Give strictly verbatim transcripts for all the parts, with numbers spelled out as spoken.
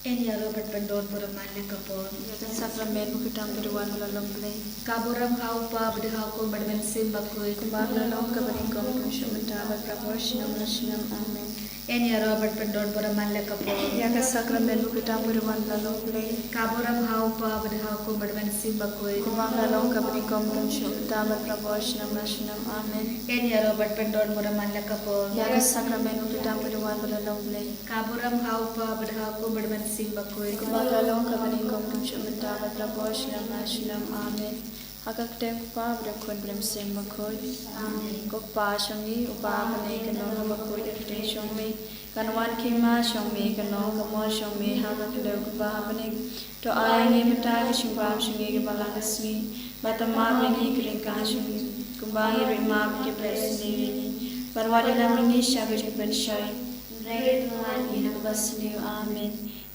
Yn ïaroh bad pyndon burom man la ka por. Ïa ka sakramen u kyrteng bad u wan ba la long Blei. Ka burom ha u Kpa bad ha u Khun bad ha u Mynsiem Bakhuid. Kumba la long ha kaba nyngkong, kumjuh mynta bad barabor, shnong la shnong. Amen. Yn ïaroh bad pyndon burom man la ka por. Ïa ka sakramen u kyrteng bad u wan ba la long Blei. Ka burom ha u Kpa bad ha u Khun bad ha u Mynsiem Bakhuid. Kumba la long ha kaba nyngkong, kumjuh mynta bad barabor, shnong la shnong. Amen. Yn ïaroh bad pyndon burom man la ka por. Ïa ka sakramen u kyrteng bad u wan ba la long Blei. Ka burom ha u Kpa bad ha u Khun bad ha u Mynsiem Bakhuid. Kumba la long ha kaba nyngkong, kumjuh mynta bad barabor, shnong la shnong. Amen. Ha ka kyrteng u Kpa bad u Khun bad u Mynsiem Bakhuid. Amen. Ko Kpa jong ngi uba ha bneng, kan long kaba khuid ka kyrteng jong me. Kan wan ka hima jong me, kan long ka mon jong me ha ka khyndew kumba ha bneng. To ai ïa ngi mynta ka jingbam jong ngi kaba lang ka sngi. Bad to map ïa ngi ki ryngkang jong ngi, kumba ngi ruh ngi map ïa kiba ïohsngew ïa ngi. Bad wat ïalam ïa ngi sha ka jingpynshoi. Hynrei to ngi na kaba sniew. Amen.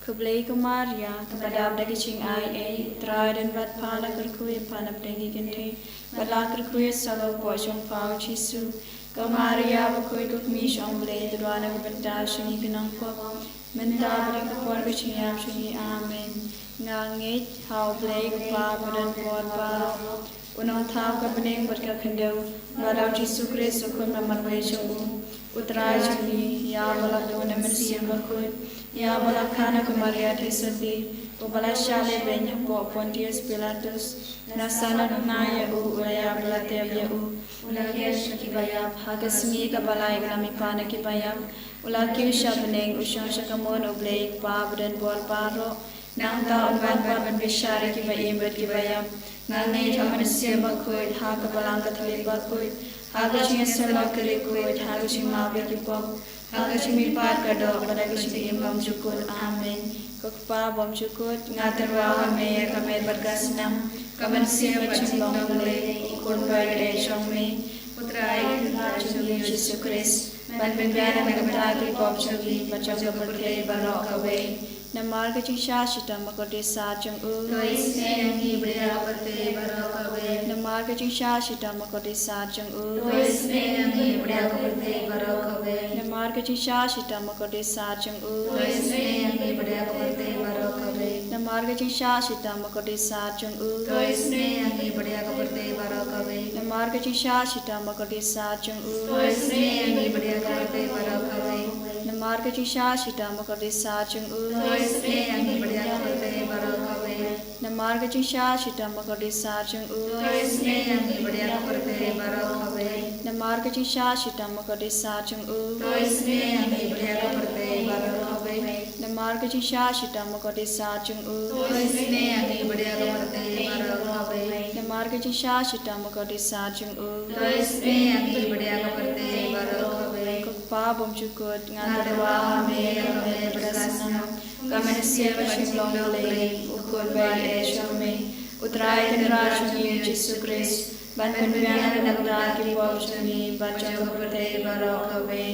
Khublei ko Maria, kaba dap da ki jingaiei, U Trai u don bad pha, la kyrkhu ïa pha na pdeng ki kynthei, bad la kyrkhu ïa u kpoh jong pha u Jisu. Ko Maria bakhuid, ko Kmie jong u Blei, to duwai na ka bynta jong ngi ki nongpop, mynta bad ha ka por ka jingïap jong ngi. Amen. Nga ngeit ha u Blei u Kpa badonbor baroh, u nongthaw ka bneng bad ka khyndew, bad ha u Jisu Khrist u Khun ba marwei jong u, U Trai jong ngi, ïa uba la bun da u Mynsiem Bakhuid, ïa uba la kha na ka Maria Theisotti, uba la shah lehbeiñ hapoh Pontius Pilatus, la sanad u knieh ïa u, u la ïap, la tep ïa u, u la khiah sha kiba ïap, ha ka sngi kaba lai u la mih pat na kiba ïap, u la kiew sha bneng, u shong sha kamon u Blei u Kpa badonbor baroh. Nangta un wan pat ban bishar ïa kiba im bad kiba ïap. Nga ngeit ha u Mynsiem Bakhuid, ha ka Balang Katholik bakhuid, ha ka jingïaseng lot kali khuid, ha ka jingmap ïa ki pop, ha ka jingmihpat ka doh, bad ha ka jingim bymjukut. Amen. Ko Kpa bymjukut, nga tyrwa ha me ïa ka met bad ka snam, ka mynsiem bad jinglong U Blei, U Khun baieit jong me, U Trai Kynrad jong ngi U Jisu Khrist, ban pynbiang na ka bynta ki pop jong ngi bad jong ka pyrthei baroh kawei. Namar ka jingshah shitom bakordit sat jong u. To isynei ïa ngi bad ïa ka pyrthei baroh kawei. Namar ka jingshah shitom bakordit sat jong u. To isynei ïa ngi bad ïa ka pyrthei baroh kawei. Namar ka jingshah shitom bakordit sat jong u. To isynei ïa ngi bad ïa ka pyrthei baroh kawei. Namar ka jingshah shitom bakordit sat jong u. To isynei ïa ngi bad ïa ka pyrthei baroh kawei. Namar ka jingshah shitom bakordit sat jong u. To isynei ïa ngi bad ïa ka pyrthei baroh kawei. Namar ka jingshah shitom bakordit sat jong u. To isynei ïa ngi bad ïa ka pyrthei baroh kawei. Namar ka jingshah shitom bakordit sat jong u. To isynei ïa ngi bad ïa ka pyrthei baroh kawei. Namar ka jingshah shitom bakordit sat jong u. To isynei ïa ngi bad ïa ka pyrthei baroh kawei. Namar ka jingshah shitom bakordit sat jong u. To isynei ïa ngi bad ïa ka pyrthei baroh kawei. Namar ka jingshah shitom bakordit sat jong u. To isynei ïa ngi bad ïa ka pyrthei baroh kawei. Ko Kpa bymjukut, nga tyrwa ha me ïa ka met bad ka snam, ka mynsiem bad jinglong U Blei, U Khun baieit jong me, U Trai Kynrad jong ngi U Jisu Khrist, ban pynbiang na ka bynta ki pop jong ngi bad jong ka pyrthei baroh kawei.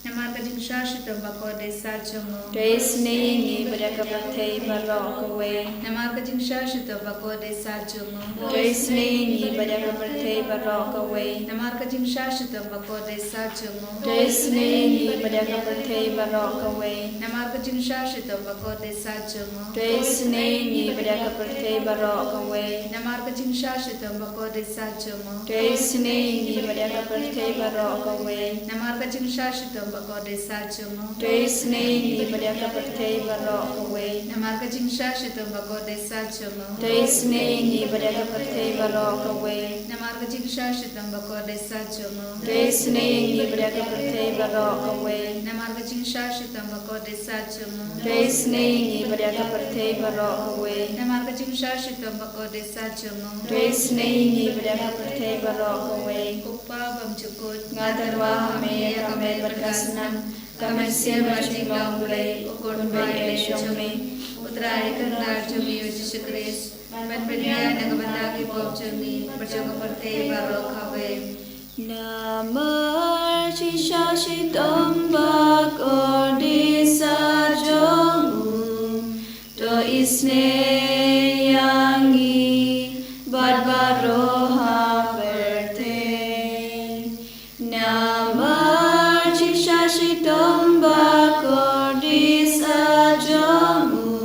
Namar ka jingshah shitom bakordit sat jong u. To isynei ïa ngi bad ïa ka pyrthei baroh kawei. Namar ka jingshah shitom bakordit sat jong u. To isynei ïa ngi bad ïa ka pyrthei baroh kawei. Namar ka jingshah shitom bakordit sat jong u. To isynei ïa ngi bad ïa ka pyrthei baroh kawei. Namar ka jingshah shitom bakordit sat jong u. To isynei ïa ngi bad ïa ka pyrthei baroh kawei. Namar ka jingshah shitom bakordit sat jong u. To isynei ïa ngi bad ïa ka pyrthei baroh kawei. Namar ka jingshah shitom bakordit sat jong u. To isynei ïa ngi bad ïa ka pyrthei baroh kawei. Namar ka jingshah shitom bakordit sat jong u. To isynei ïa ngi bad ïa ka pyrthei baroh kawei. Namar ka jingshah shitom bakordit sat jong u. To isynei ïa ngi bad ïa ka pyrthei baroh kawei. Namar ka jingshah shitom bakordit sat jong u. To isynei ïa ngi bad ïa ka pyrthei baroh kawei. Namar ka jingshah shitom bakordit sat jong u. To isynei ïa ngi bad ïa ka pyrthei baroh kawei. Ko Kpa bymjukut, nga tyrwa ha me ïa ka met bad ka snam, ka mynsiem bad jinglong U Blei, U Khun baieit jong me, U Trai Kynrad jong ngi U Jisu Khrist, ban pynbiang na ka bynta ki pop jong ngi bad jong ka pyrthei baroh kawei. Namar jingshah shitom bakordit sat jong u, to isynei ïa ngi bad baroh ha pyrthei. Namar jingshah shitom bakordit sat jong u,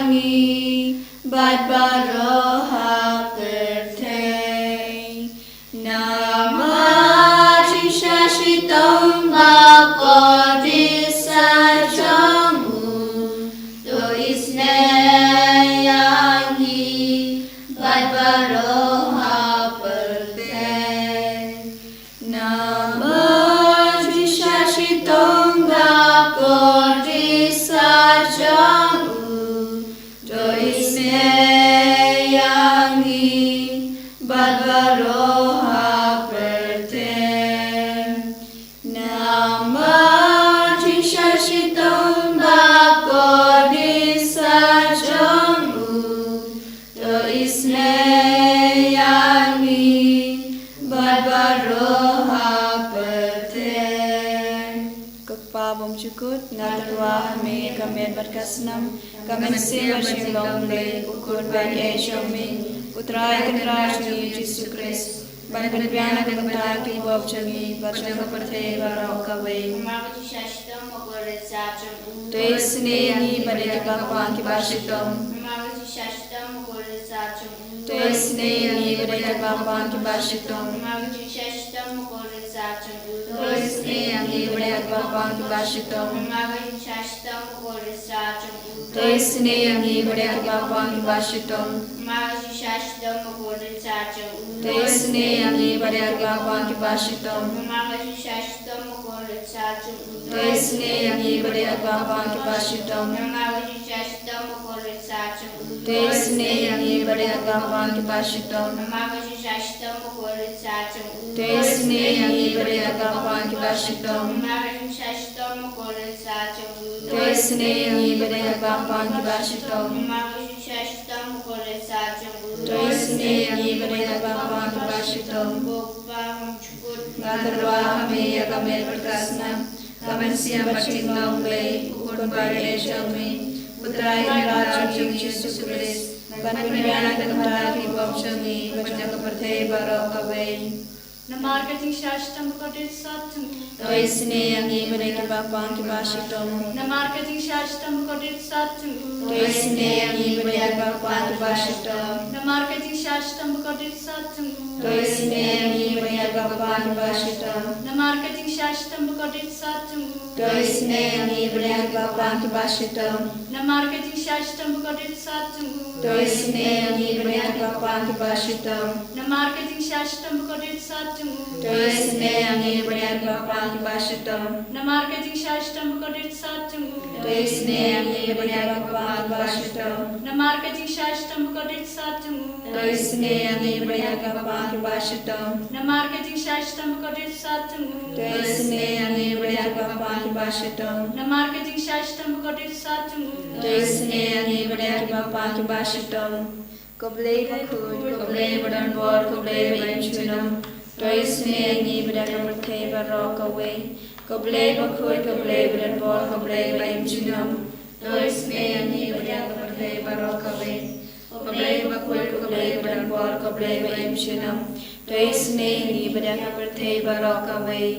ngi bad baroh ha pyrthei. Namar jingshah shitom bakordit sa jong u, to isynei ïa ngi bad baroh ha pyrthei. Namar jingshah shitom bakordit sa jong u, to isynei ïa ngi bad baroh ha pyrthei. Namar jingshah shitom bakordit sa jong u, to isynei ïa ngi bad baroh ha pyrthei. Ko Kpa bymjukut, nga tyrwa ha me ïa ka met bad ka snam, ka mynsiem bad jinglong Blei, u Khun ba ïeit jong me, U Trai Kynrad jong ngi Jisu Khrist, ban pynbiang na ka bynta ki pop jong ngi bad jong ka pyrthei baroh kawei. Namar ka jingshah shitom bakordit sa jong u, to isynei ïa ngi bad ïa ki bapang kiba shitom. Namar ka jingshah shitom bakordit sa jong u, to isynei ïa ngi bad ïa ki bapang kiba shitom. Namar ka jingshah shitom bakordit sa jong u, to isynei ïa ngi bad ïa ki bapang kiba shitom. Namar ka jingshah shitom bakordit sa jong u, to isynei ïa ngi bad ïa ki bapang kiba shitom. Namar ka jingshah shitom bakordit sa jong u, to isynei ïa ngi bad ïa ki bapang kiba shitom. Namar ka jingshah shitom bakordit sa jong u, to isynei ïa ngi bad ïa ki bapang kiba shitom. Namar ka jingshah shitom bakordit sa jong u, to isynei ïa ngi bad ïa ki bapang kiba shitom. Namar ka jingshah shitom bakordit sa jong u, to isynei ïa ngi bad ïa ki bapang kiba shitom. Namar ka jingshah shitom bakordit sa jong u, to isynei ïa ngi bad ïa ki bapang kiba shitom. Namar ka jingshah shitom bakordit sa jong u, to isynei ïa ngi bad ïa ki bapang kiba shitom. Ko Kpa bymjukut, nga tyrwa ha me ïa ka met bad ka snam, ka mynsiem bad jinglong Blei, u Khun ba ïeit jong me, U Trai Kynrad jong ngi Jisu Khrist, ban pynbiang na ka bynta ki pop jong ngi bad jong ka pyrthei baroh kawei. Namar ka jingshah shitom bakordit sa jong u, to isynei ïa ngi bad ïa ki bapang kiba shitom. Namar ka jingshah shitom bakordit sa jong u, to isynei ïa ngi bad ïa ki bapang kiba shitom. Namar ka jingshah shitom bakordit sa jong u, to isynei ïa ngi bad ïa ki bapang kiba shitom. Namar ka jingshah shitom bakordit sa jong u, to isynei ïa ngi bad ïa ki bapang kiba shitom. Namar ka jingshah shitom bakordit sa jong u, to isynei ïa ngi bad ïa ki bapang kiba shitom. Namar ka jingshah shitom bakordit sa jong u, to isynei ïa ngi bad ïa ki bapang kiba shitom. Namar ka jingshah shitom bakordit sa jong u, to isynei ïa ngi bad ïa ki bapang kiba shitom. Namar ka jingshah shitom bakordit sa jong u, to isynei ïa ngi bad ïa ki bapang kiba shitom. Namar ka jingshah shitom bakordit sa jong u, to isynei ïa ngi bad ïa ki bapang kiba shitom. Namar ka jingshah shitom bakordit sa jong u, to isynei ïa ngi bad ïa ki bapang kiba shitom. Ko Blei bakhuid, ko Blei badonbor, ko Blei ba im junom, to isynei ïa ngi bad ïa ka pyrthei baroh kawei. Ko Blei bakhuid, ko Blei badonbor, ko Blei ba im junom, to isynei ïa ngi bad ïa ka pyrthei baroh kawei. Ko Blei bakhuid, ko Blei badonbor, ko Blei ba im junom, to isynei ïa ngi bad ïa ka pyrthei baroh kawei.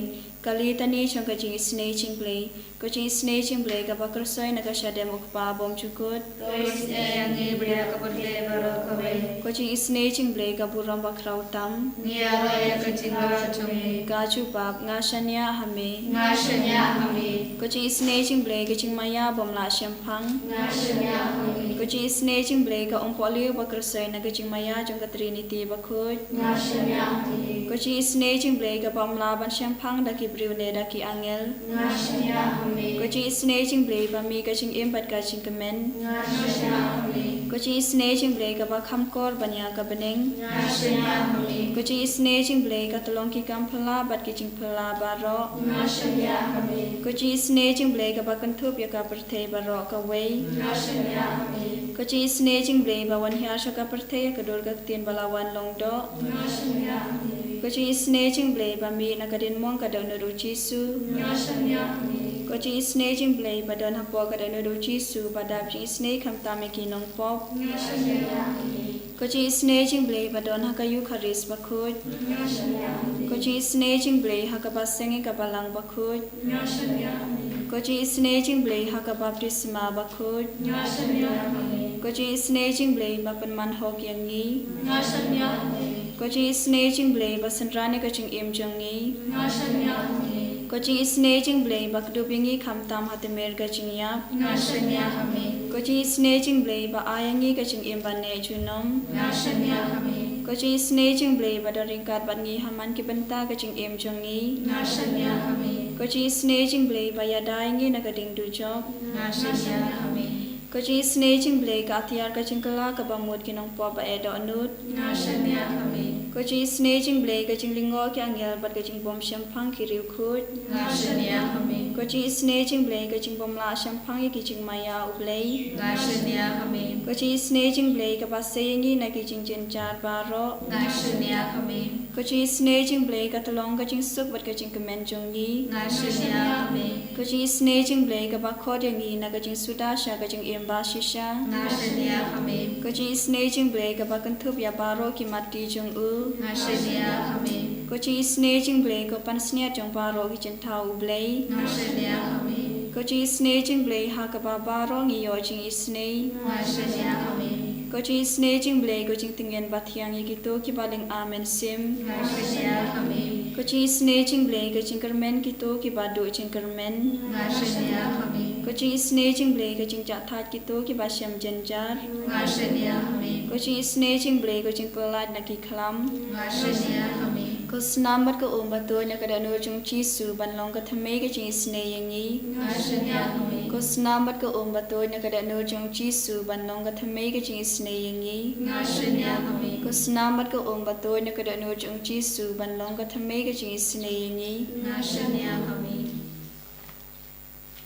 Ka litani jong ka jingisynei jong Blei. Ko jingisynei jong Blei kaba kyrsoi na ka shadem u Kpa bymjukut, to isynei ïa ngi bad ïa ka pyrthei baroh kawei. Ko jingisynei jong Blei ka burom bakhraw tam, ngi ïaroh ïa ka jingïaroh jong me. Ka jubab, nga shaniah ha me, nga shaniah ha me. Ko jingisynei jong Blei ka jingmaïa bym lah shemphang, nga shaniah ha me. Ko jingisynei jong Blei ka umpohliew ba kyrsoi na ka jingmaïa jong ka Trinity bakhuid, nga shaniah ha me. Ko jingisynei jong Blei kaba ym lah ban shemphang da ki briew ne da ki angel, nga shaniah ha me. Ko jingisynei jong Blei ba mih ka jingim bad ka jingkmen, nga shaniah ha me. Ko jingisynei jong Blei kaba kham kor ban ïa ka bneng, nga shaniah ha me. Ko jingisynei jong Blei ka tyllong ki kam phylla bad ki jingphylla baroh, nga shaniah ha me. Ko jingisynei jong Blei kaba kynthup ïa ka pyrthei baroh kawei, nga shaniah ha me. Ko jingisynei jong Blei ba wan hiar sha ka pyrthei ha ka dur ka ktien ba la wan long doh, nga shaniah ha me. Ko jingisynei jong Blei ba mih na ka diengmong ka dohnud u Jisu, nga shaniah ha me. Ko jingisynei jong Blei ba don hapoh ka dohnud u Jisu ba dap jingisynei khamtam ïa ki nongpop, nga shaniah ha me. Ko jingisynei jong Blei ba don ha ka Eukharist bakhuid, nga shaniah ha me. Ko jingisynei jong Blei ha kaba seng ïa ka Balang bakhuid, nga shaniah ha me. Ko jingisynei jong Blei ha ka baptisma bakhuid, nga shaniah ha me. Ko jingisynei jong U Blei ba pynman hok ïa ngi. Nga shaniah ha me. Ko jingisynei jong U Blei ba synran ïa ka jingim jong ngi. Nga shaniah ha me. Ko jingisynei jong U Blei ba kdup ïa ngi khamtam ha tmier ka jingïap. Nga shaniah ha me. Ko jingisynei jong U Blei ba ai ïa ngi ka jingim ba neh junom. Nga shaniah ha me. Ko jingisynei jong U Blei ba don ryngkat bad ngi ha man ki bynta ka jingim jong ngi. Nga shaniah ha me. Ko jingisynei jong U Blei ba ïada ïa ngi na ka ding dujok. Nga shaniah ha me. Ko jingisynei jong U Blei ka atiar ka jingkylla kaba mut ki nongpop ba eh dohnud. Nga shaniah ha me. Ko jingisynei jong U Blei ka jinglyngngoh ki angel bad ka jingbym shemphang ki riewkhuid. Nga shaniah ha me. Ko jingisynei jong U Blei ka jingbym lah shemphang ïa ki jingmaïa U Blei. Nga shaniah ha me. Ko jingisynei jong U Blei kaba sei ïa ngi na ki jingjynjar baroh. Nga shaniah ha me. Ko jingisynei jong U Blei ka tyllong ka jingsuk bad ka jingkmen jong ngi. Nga shaniah ha me. Ko jingisynei jong U Blei kaba khot ïa ngi na ka jingsuda sha ka jingim ba shisha. Nga shaniah ha me. Ko jingisynei jong U Blei kaba kynthup ïa baroh ki matti jong u. Nga shaniah ha me. Ko jingisynei jong U Blei ko pansngiat jong baroh ki jingthaw U Blei. Nga shaniah ha me. Ko jingisynei jong U Blei ha kaba baroh ngi ïoh jingisynei. Nga shaniah ha me. Ko jingisynei jong U Blei ko jingtngen ba thiang ïa kito kiba lynga mynsiem. Nga shaniah ha me. Ko jingisynei jong U Blei ko jingkyrmen kito kiba duh jingkyrmen. Nga shaniah ha me. Ko jingisynei jong U Blei ko jingjahthait kito kiba shem jynjar. Nga shaniah ha me. Ko jingisynei jong U Blei ko jingpyllait na ki khlam. Nga shaniah ha me. Ko snam bad ko um ba tuid na ka dohnud jong U Jisu ban long ka thymmei ka jingisynei ïa ngi. Nga shaniah ha me. Ko snam bad ko um ba tuid na ka dohnud jong U Jisu ban long ka thymmei ka jingisynei ïa ngi. Nga shaniah ha me. Ko snam bad ko um ba tuid na ka dohnud jong U Jisu ban long ka thymmei ka jingisynei ïa ngi. Nga shaniah ha me.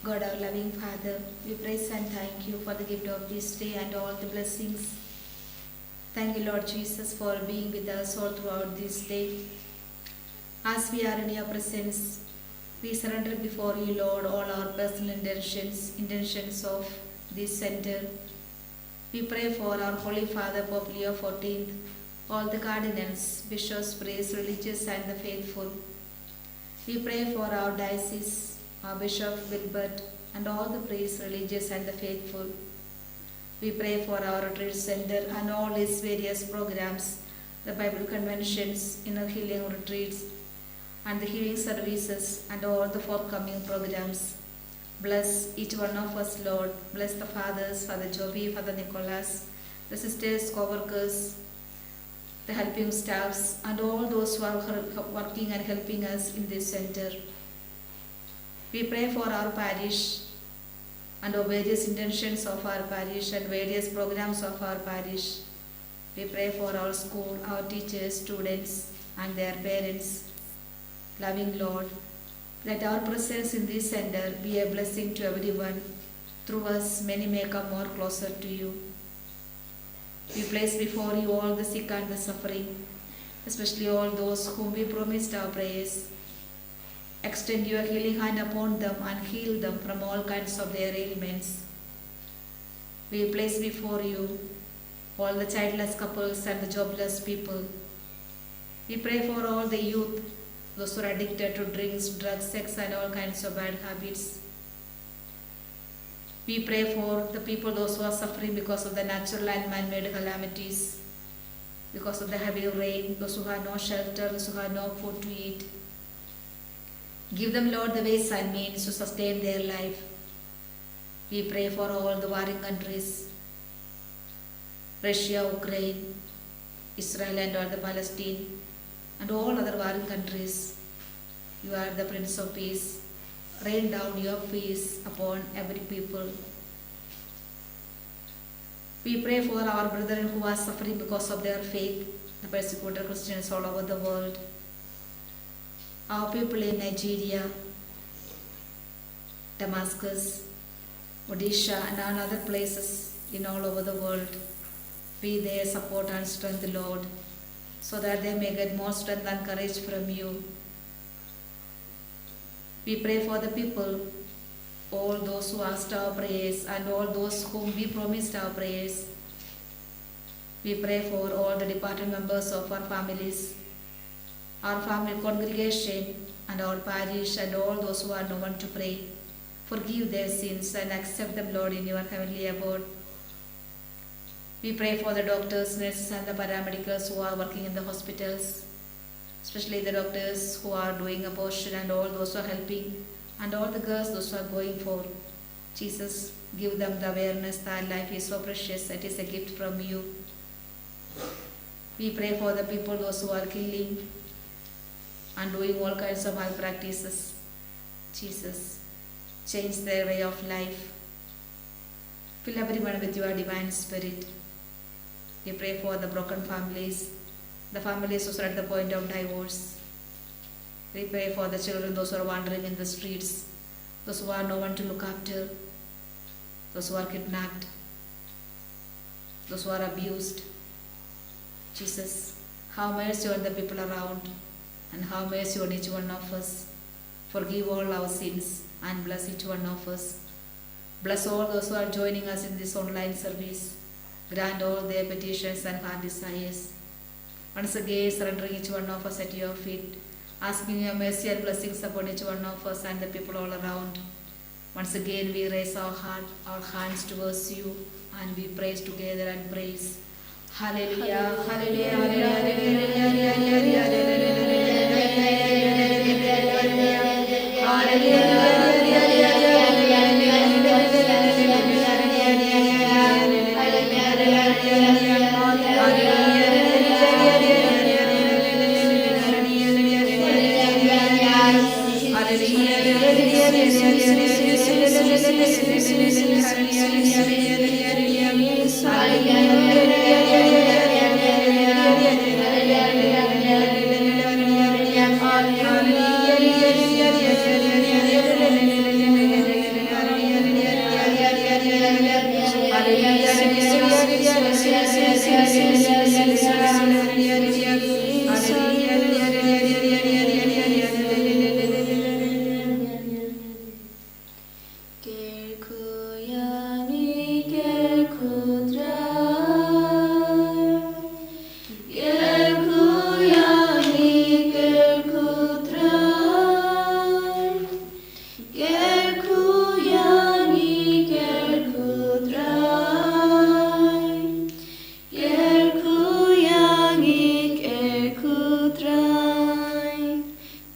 God, our loving Father, we praise and thank you for the gift of this day and all the blessings. Thank you, Lord Jesus, for being with us all throughout this day. As we are in your presence, we surrender before you, Lord, all our personal intentions, intentions of this center. We pray for our Holy Father, Pope Leo fourteenth, all the cardinals, bishops, priests, religious, and the faithful. We pray for our diocese, our Bishop Gilbert, and all the priests, religious, and the faithful. We pray for our retreat center and all its various programs, the Bible conventions, inner healing retreats, and the healing services, and all the forthcoming programs. Bless each one of us, Lord. Bless the fathers, Father Joby, Father Nicholas, the sisters, co-workers, the helping staffs, and all those who are her-, working and helping us in this center. We pray for our parish and our various intentions of our parish and various programs of our parish. We pray for our school, our teachers, students, and their parents. Loving Lord, let our presence in this center be a blessing to everyone. Through us, many may come more closer to you. We place before you all the sick and the suffering, especially all those whom we promised our prayers. Extend your healing hand upon them and heal them from all kinds of their ailments. We place before you all the childless couples and the jobless people. We pray for all the youth, those who are addicted to drinks, drugs, sex, and all kinds of bad habits. We pray for the people, those who are suffering because of the natural and man-made calamities, because of the heavy rain, those who have no shelter, those who have no food to eat. Give them, Lord, the ways and means to sustain their life. We pray for all the warring countries, Russia, Ukraine, Israel, and all the Palestine, and all other warring countries. You are the Prince of Peace. Rain down your peace upon every people. We pray for our brethren who are suffering because of their faith, the persecuted Christians all over the world. Our people in Nigeria, Damascus, Odisha, and other places in all over the world. Be their support and strength, Lord, so that they may get more strength and courage from you. We pray for the people, all those who asked our prayers and all those whom we promised our prayers. We pray for all the departed members of our families, our family congregation, and our parish, and all those who are no one to pray. Forgive their sins and accept them, Lord, in your heavenly abode. We pray for the doctors, nurses, and the paramedicals who are working in the hospitals, especially the doctors who are doing abortion and all those who are helping, and all the girls, those who are going for. Jesus, give them the awareness that life is so precious, it is a gift from you. We pray for the people, those who are killing and doing all kinds of malpractices. Jesus, change their way of life. Fill everyone with your divine spirit. We pray for the broken families, the families who are at the point of divorce. We pray for the children, those who are wandering in the streets, those who have no one to look after, those who are kidnapped, those who are abused. Jesus, have mercy on the people around and have mercy on each one of us. Forgive all our sins and bless each one of us. Bless all those who are joining us in this online service. Grant all their petitions and heart desires. Once again, surrendering each one of us at your feet, asking your mercy and blessings upon each one of us and the people all around. Once again, we raise our heart, our hands towards you, and we praise together and praise. Hallelujah, hallelujah, hallelujah, hallelujah.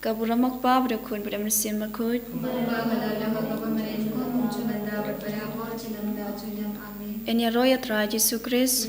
Ka burom ma U Kpa, bad U Khun, bad U Mynsiem Bakhuid. Amen. Yn ïaroh ïa U Trai Jisu Khrist.